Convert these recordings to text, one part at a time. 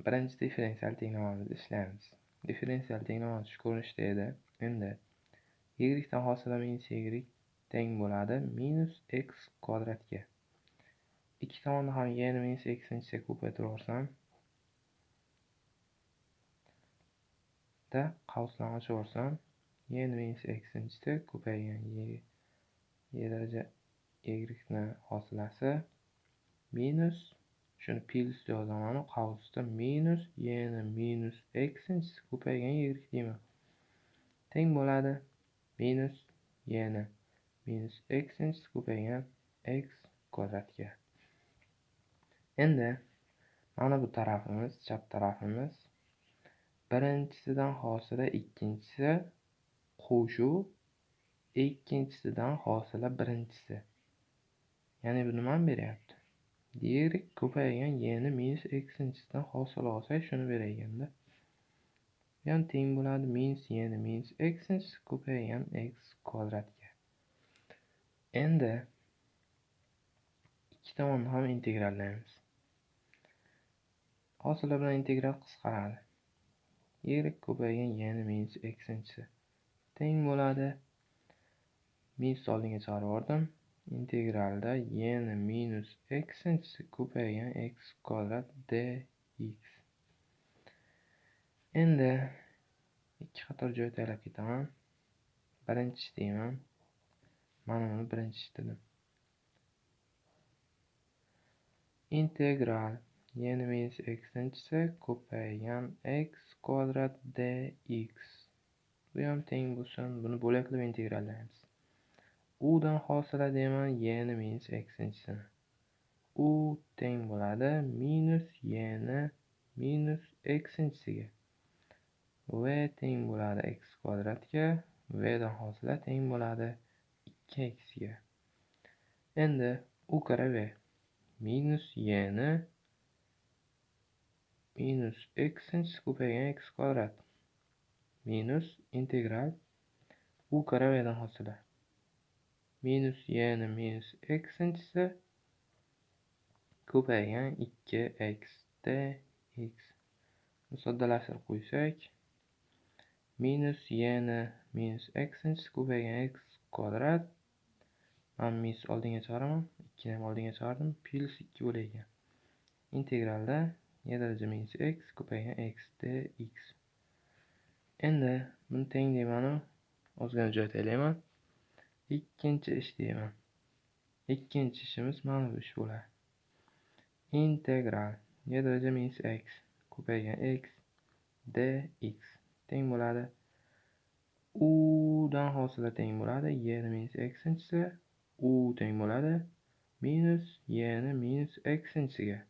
Birinchi differensial tenglamamizni ishlaymiz. Differensial tenglamamiz shu ko'rinishda edi. Endi y dan hosila minus y teng bo'ladi minus x kvadratga. Ikki tomonni ham y ni minus x inchga ko'paytirib yuborsam, da qavslarni ochib yuborsam, y ni minus x inchga ko'paygan y daraja y ni hosilasi minus shuni plus yozaman, qavsda minus y ni minus x inchga ko'paygan y deyman. Teng bo'ladi minus y ni minus x inchga ko'paygan x kvadratga. Endi mana bu tarafimiz, chap tarafimiz birinchisidan hosila ikkinchisi qo'shuv ikkinchisidan hosila birinchisi. Ya'ni bu nimani beryapti? Y ko'paygan y ni minus x inchisidan hosil olsak shuni berar ekanda. Bu ham teng bo'ladi minus y ni minus x inchisi ko'paygan x kvadratga. Endi ikki tomonni ham integrallaymiz. Hosila bilan integral qisqaradi. Y ko'paygan y ni minus x inchisi teng bo'ladi. Minus oldinga chiqarib yubordim. Integralda y ni minus x inchisi ko'paygan x kvadrat dx. Endi ikki qator joy taylab ketaman. Birinchi ish deyman. Mana buni birinchi ish dedim. Integral y ni minus x inchisi ko'paygan x kvadrat dx. Bu ham teng bo'lsin. Buni bo'laklab integrallaymiz. U dan hosila deyman y ni minus x inchisini. U teng bo'ladi minus y ni minus x inchisiga. V teng bo'ladi x kvadratga. V dan hosila teng bo'ladi 2x ga. Endi u karra v minus y ni minus x inchisi ko'paygan x kvadrat minus integral u karra v dan hosila minus y ni minus x inchisi ko'paygan 2x dx. Soddalashtirib qo'ysak minus y ni minus x inchisi ko'paygan x kvadrat. Men minus oldinga chiqaraman, 2 ni ham oldinga chiqardim, plus 2 bo'lar ekan. Integralda y daraja minus x ko'paygan x dx. Endi buni teng deyman-u, ozgina joy taylayman. Ikkinchi ish deyman. Ikkinchi ishimiz mana bu ish bo'ladi. Integral y daraja minus x ko'paygan x dx teng bo'ladi. U dan hosila teng bo'ladi y ni minus x inchisi, u teng bo'ladi minus y ni minus x inchisiga.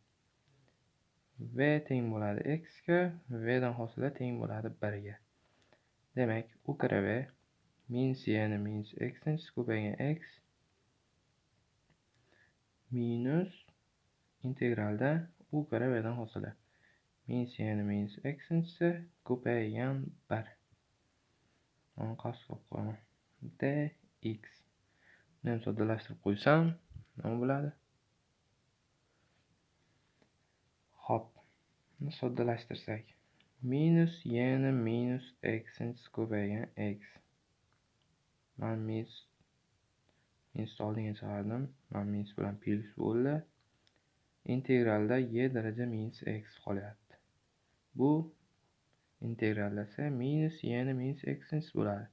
V teng bo'ladi x ga, v dan hosila teng bo'ladi 1 ga. Demak, u karra v minus y ni minus x inchisi ko'paygan x minus integralda u karra v dan hosila minus y ni minus x inchisi ko'paygan 1. Uni qavs qilib qo'yaman. Dx. Buni ham soddalashtirib qo'ysam nima bo'ladi? Xo'p, buni soddalashtirsak minus y ni minus x inchisi ko'paygan x. Men minus oldinga chiqardim. Men minus bilan plus bo'ldi. Integralda y daraja minus x qolyapti. Bu integrallasa minus y ni minus x inchisi bo'ladi.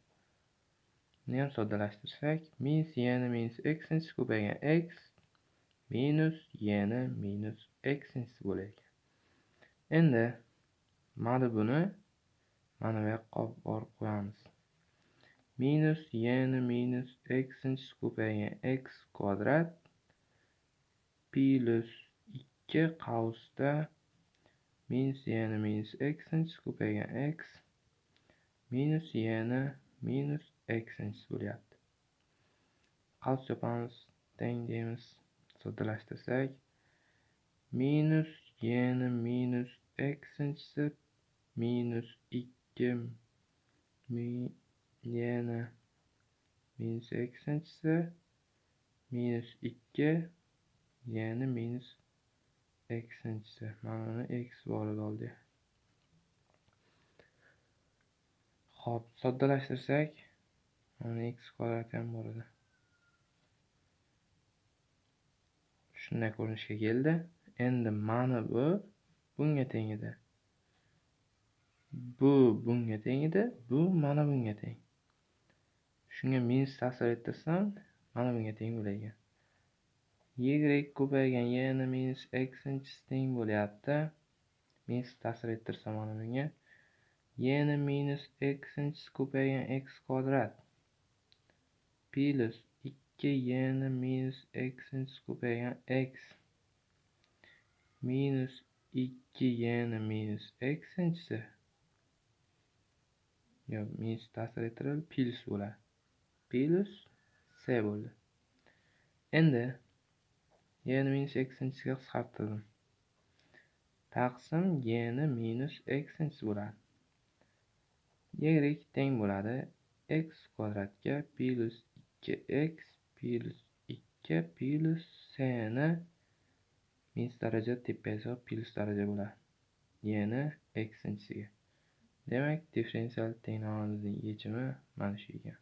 Buni ham soddalashtirsak minus y ni minus x inchisi ko'paygan x minus y ni minus x inchisi bo'lar ekan. Endi mana buni mana bu yoqqa olib borib qo'yamiz. Minus y ni minus x inchisi ko'paygan x kvadrat plus 2 qavsda minus y ni minus x inchisi ko'paygan x minus y ni minus x inchisi bo'lyapti. Qavs yopamiz, teng deymiz. Soddalashtirsak minus y ni minus x inchisi minus 2 y ni minus x inchisi minus 2 y ni minus x-inchisi. Mana buni x bor edi oldi. Xo'p, soddalashtirsak, mana x kvadrati ham bor edi. Shunday ko'rinishga keldi. Endi mana bu bunga teng edi. Bu bunga teng edi, bu mana bunga teng. Shunga minus ta'sir ettirsam, mana bunga teng bo'lar ekan. Y ko'paygan y ni minus x inchisi teng bo'lyapti. Minus ta'sir ettirsam mana bunga y ni minus x inchisi ko'paygan x kvadrat plus 2 y ni minus x inchisi ko'paygan x minus 2 y ni minus x inchisi. Yo'q, minus ta'sir ettirilib plus bo'ladi. Plus c bo'ldi. Endi y ni minus x inchisiga qisqartirdim. Taqsim y ni minus x inchisi bo'ladi. Y teng bo'ladi x kvadratga plus 2x plus 2 plus c ni minus daraja tepaga plus daraja bo'ladi. Y ni x inchisiga. Demak, differensial tenglamamizning yechimi mana shu ekan.